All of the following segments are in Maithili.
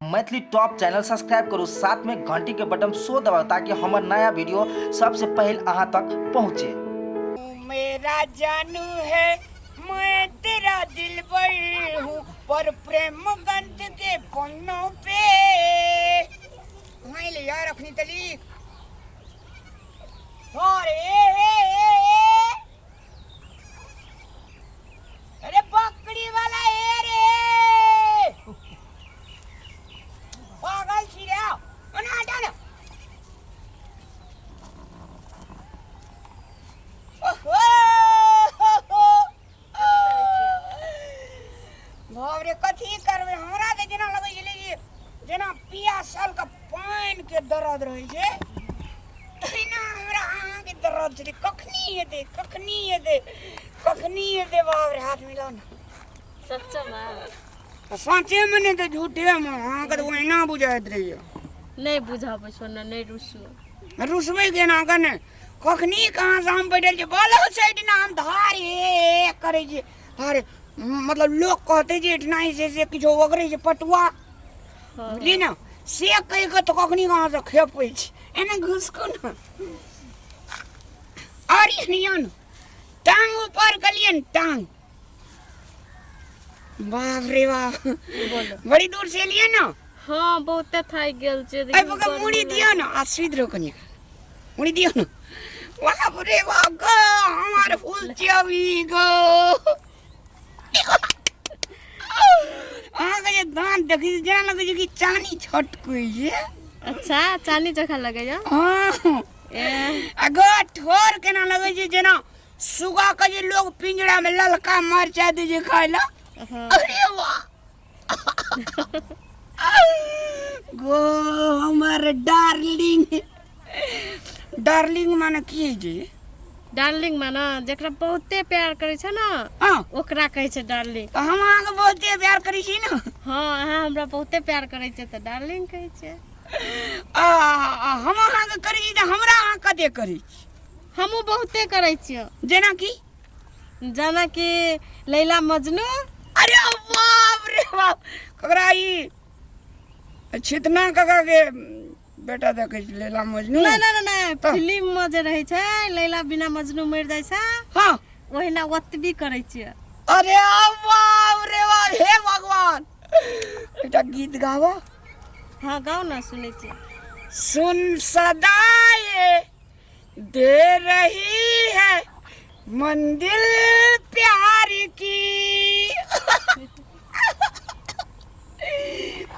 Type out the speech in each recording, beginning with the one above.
मैथिली टॉप चैनल सब्सक्राइब करू, साथ में घंटी के बटन सो दबाउ ताकि हमर नया वीडियो सबसे पहले अहाँ तक पहुँचे। मेरा जानू है मैं तेरा दिलबर हूँ, पर प्रेम गंध के पन्नों पे कहाँ ले यार अखनी तली। अरे ए, ए, ए, ए। अरे बकरी वाला ए रे पागल छी रे ओना हटा ना। ओहो बाप रे, कथी करबै? हमरा तऽ जेना लगै छलै जे जेना पियासल के पानि के दर्द रहै छै तहिना हमरा अहाँके दर्द छलै। कखनी हेतै, कखनी हेतै, कखनी हेतै? बाप रे, हाथ मिलाउ ने। सच्चे में? साँचे में नहि तऽ झूठे में, अहाँके तऽ ओहिना बुझाइत रहैया। नहि बुझाबै छौ ने, नहि रुसू। रुसबै केना के ने? कखनी कहाँ से हम बैठल छी बोलो साइड ना, हम धार हे करै छी धार, मतलब लोक कहतै जे एहिठिना जे छै से किछो ओगरै छै पटुआ, बुझलियै ने, से कहि कऽ तऽ कखनी कहाँ से खेपै छी। एना घुसकू ने, आओर एहन ने टांग ऊपर कलियै ने टांग। बाप रे बाप, बड़ी दूर से एलियै ने? हाँ, बहुते थाकि गेल छियै। एहि पर मुड़ी दियौ ने, आ सुति रहू कनि, मुड़ी दियौ ने। बाप रे बाप गो, हमार फूल चबी गो। अहाँके जे दाँत देखै छी जेना लगै छै कि चानी छटकै छै। अच्छा, चानी जकाँ लगैया? हाँ। ए। आ गो ठोर केना लगै छै जेना सुगा के जे लोग पिंजरा में ललका मरचाइ दै छै खाय ला। हाँ। अरे वाह गो हमर डार्लिंग। डार्लिंग माने की होइ छै? डार्लिंग माने जकरा बहुते प्यार करै छै ने, हाँ, ओकरा कहै छै डार्लिंग। तऽ हम अहाँके बहुते प्यार करै छी ने? हाँ, अहाँ हमरा बहुते प्यार करै छियै तऽ डार्लिंग कहै छियै। आ आ हम अहाँके करै छी तऽ हमरा अहाँ कते करै छी? हमहूँ बहुते करै छियै। जेनाकि? जेनाकि लैला मजनू। अरे बाप रे बाप, ककरा ई छितना काका के बेटा देखै छी लैला मजनू? नहि नहि नहि, तऽ? फिल्म मे जे रहै छै लैला बिना मजनू मरि जाइ छै, हाँ, ओहिना ओतबी करै छियै। अरे बाप रे बाप, हे भगवान, एकटा गीत गाबऽ। हाँ, गाउ ने, सुनै छियै। सुन सदाए दे रही है मंदिर प्यार की।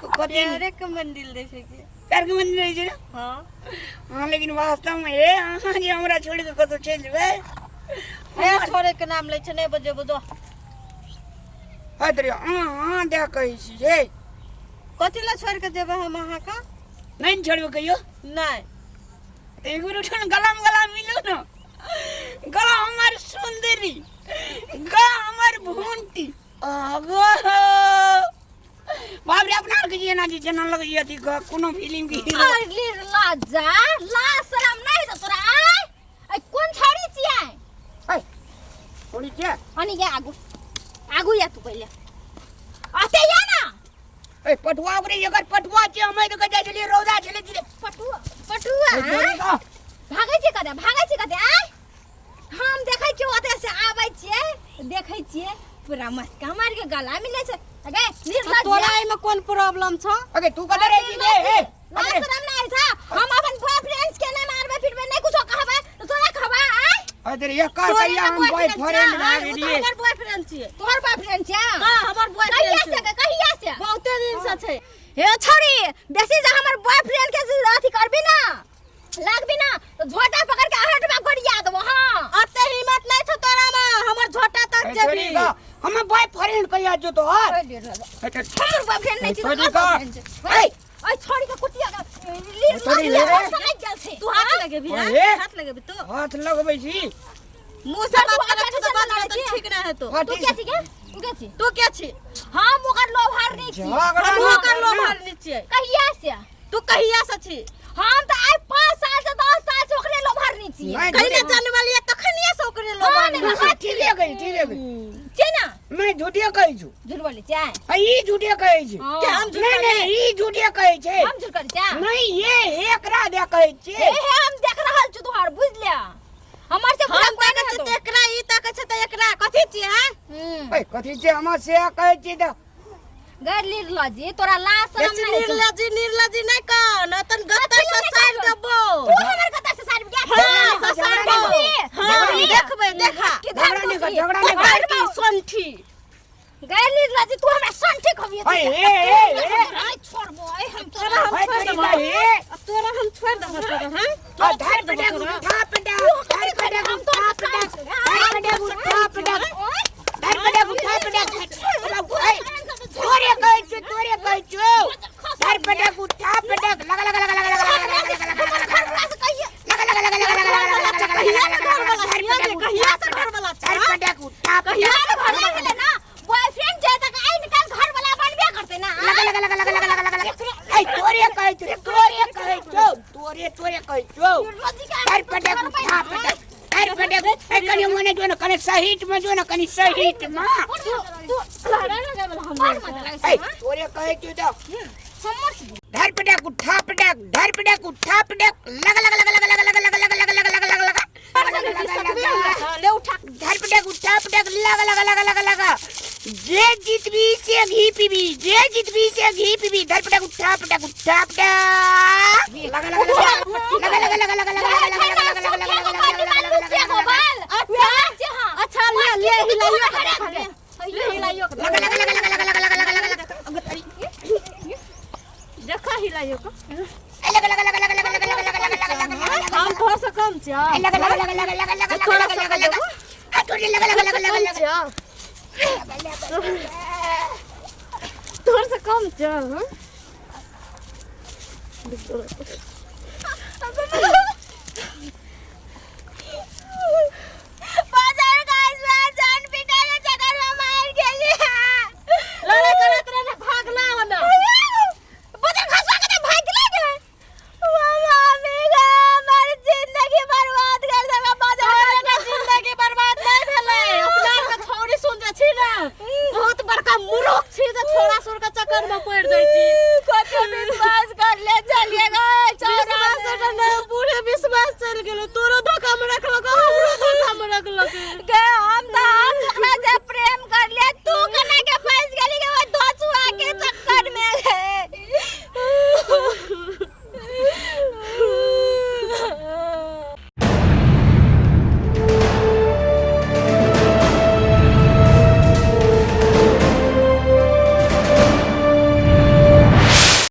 कते प्यारे के मंदिर दै छै की? प्यार के मंदिर रहै छै ने? हाँ। हाँ, लेकिन वास्तव में हे अहाँ जे हमरा छोड़ि कऽ कतहु चलि जेबै। हे, छोड़े के नाम लै छै, नहि बजेबो जो। हट रे, अहाँ अहाँ दए कहै छी जे कथी लए छोड़ि के जेबै हम अहाँके? नहि ने छोड़बै कहियो? नहि। तऽ एक बेर उठो ने, गलामे गला मिलू ने। गला हमर सुंदरी, गा हमर भूंटी। आगो बाप रे, अपना आरके जे एना जे जेना लगैए अथी कोनो फिल्म के हीरो। अरे लाजा ला शरम नहीं छ तोरा? आय ऐ कोन छौड़ी छियै? ऐ छोड़ी छियै। अनि या आगू आगू या, तू पहिले आते या ना। ए पटुआ ओकरे एकर पटुआ छै, हम एतऽ जाइ छलियै रौदा छलै छलै। पटुआ पटुआ? ए, छोड़ी का। भागै छै कते, भागै छै कते? आय हम देखै छियै ओतऽ से आबै छियै, देखै छियै पूरा मस्का मार के गला मिलै छै। अगे निर्लज्ज, तोरा एहिमे कोन प्रॉब्लम छौ? अगे तू कतऽ रहै छी रे? ए लाज शरम नहीं छ। हम अपन बॉयफ्रेंड के नहीं मारबै पिटबै, नहीं कुछो कहबै त तोरा कहबै? आय अरे ये कर तोरे कहिया ने हम बॉयफ्रेंड बॉयफ्रेंड छै, भए ओ तऽ गेलियै? हमर बॉयफ्रेंड छियै। तोहर बॉयफ्रेंड छै? हाँ, हमर बॉयफ्रेंड कहिया छै। से, कहिया से? बहुते दिन से छै। हे छोड़ी, बेसी जे हमर बॉयफ्रेंड के जे अथी करबी ना, लागबी ना तो झोटा पकड़ के अहट में गोरिया देबो। हां, अते हिम्मत नहीं छौ तोरा में हमर झोटा तक ए, जेबी। छोड़ी का, हमर बॉयफ्रेंड कहिया जो तोहर? हमर बॉयफ्रेंड नहीं छै? छोड़ी तो का। बॉयफ्रेंड छै। ए ओइ छोड़ी के कुटिया के छोड़ी ले रे। समझ गेल छै। तू हाथ लगेबी? ओए। हाथ लगेबी तू? हाथ लगबै छी? मुंह से बात करत छौ तऽ बात तऽ ठीक ना हेतो। तू के छी गे? तू के छी? तू के छी? हम ओकर लोभार नहीं छी। झगड़ा हमहूँ ना ओकर कर ना। लोभार नहीं छियै। कहिया से? तू कहिया से छी? हम तऽ आइ 5 साल से 10 साल से ओकरे लोभार नहीं छी। नहीं, कहिना झूठे- जनमलियै तखनिये से ओकरे हाँ, लोभार। नहीं, हाँ, ठीके कहै, ठीके कहै। छै ना? मैं झूठे कहै छु। झूठ बोलै छै? आ, ई झूठे कहै छै। के हम झूठ नहीं नहीं, ई झूठे कहै छै। हम झूठ करै छियै? नहीं, ये एकरा दे कहै ए छियै। हे, हम देख रहल छी तोहार, बुझ ले, हमर से बुरा हम कोई ताकै नहीं छै हेतौ। तऽ एकरा, ई ताकै छै तऽ एकरा। कथी छियै, हैं? हम्म। ए, कथी छै? हमर से कहै छियै तऽ गैर निर्लज्जी, तोरा लाज शरम बेसी नहीं होइ छौ? निर्लज्जी निर्लज्जी नहि कह, न तन गत्ता कथी से नहि साइड कहब? देबो। तू हमर कता से साइड गया? हाँ, ससार देबो। हाँ, देखबै, देखा। झगड़ा नहि कर, झगड़ा नहि कर। की सोंठी। गैर निर्लज्जी, तू हमरा संठी खबिए? ए, ए, ए, ए। नहीं छोड़बो, ए हम तोरा। तोरा हम ए, छोड़ि तोरी देबो। ला, ए। अब तोरा हम छोड़ि देबो तोरा, हैं? आ, धर पटक उठा पटक, धर पटक उठा पटक, धर पटक उठा पटक, धर पटक उठा पटक। ए, तोरे कहै छियौ, तोरे कहै छियौ। धर पटक उठा पटक, लगा लगा लगा लगा लगा लगा लगा लगा लगा लगा लगा लगा लगा लगा लगा लगा कहिया लगा से लगा घर वाला धर छियै पटक गे? कहिया उठा से घर वाला धर छै? पटक उठा कहिया पटक से घर वाला ना? बॉयफ्रेंड जे तक आई निकाल, घर वाला बनबे करते ना। लगा लगा लगा लगा लगा लगा लगा। ए, तोरे कहै छियौ, तोरे कहै छियौ, तोरे तोरे कहै छियौ। धर पटक उठा पटक, धर पटक। ए, कनि मने जो न, कनि सहित में जो न, कनि सहित में। तू तू लड़ाई लगाबै ला हमरा से। ए, तोरे कहै छियौ तऽ धर पटक उठा पटक, धर पटक उठा पटक, लगा लगा लगा लगा लगा लगा लगा लगा लगा लगा लगा लगा लगा। ले उठा। धर पटक उठा पटक, लगा लगा लगा लगा लगा। जे जीतबी से घी पीबी, जे जीतबी से घी पीबी। धर पटक उठा पटक उठा पटक, लगा लगा लगा लगा लगा लगा लगा लगा लगा लगा लगा लगा लगा लगा लगा लगा अच्छा अच्छा, ले ले, हिलाइयो के देखा, ले ले, हिलाइयो के। लगा लगा लगा लगा लगा लगा लगा लगा लगा देखा, हिलाइयो के। लगा लगा लगा लगा लगा लगा लगा लगा लगा लगा लगा। हम थोड़ा सा कम छियै। लगा लगा लगा लगा लगा लगा लगा लगा लगा लगा, आ तोरे लगा लगा लगा लगा कम लगा। छियै, तोर से कम छियै, हाँ? बाजार गाइस में जान पिटा के चक्कर में मार गेली। लड़ाई करत रहे ना, भागला ओना। बाजार घसवा के तो भाग गेलै गे। मामी गे, हमर जिंदगी बर्बाद कर देला बाजार। तोरा के जिंदगी बर्बाद नहीं भेलै। अपना आर के छौड़ी सुन जे छी ने, बहुत बड़का मूर्ख छी जे छोड़ा सुर के चक्कर में पड़ि जाइ छी। कते विश्वास कर ले चलिए गए। विश्वास नहि, पूरे विश्वास चलि गेलो। तोरो धोखा में रखलको।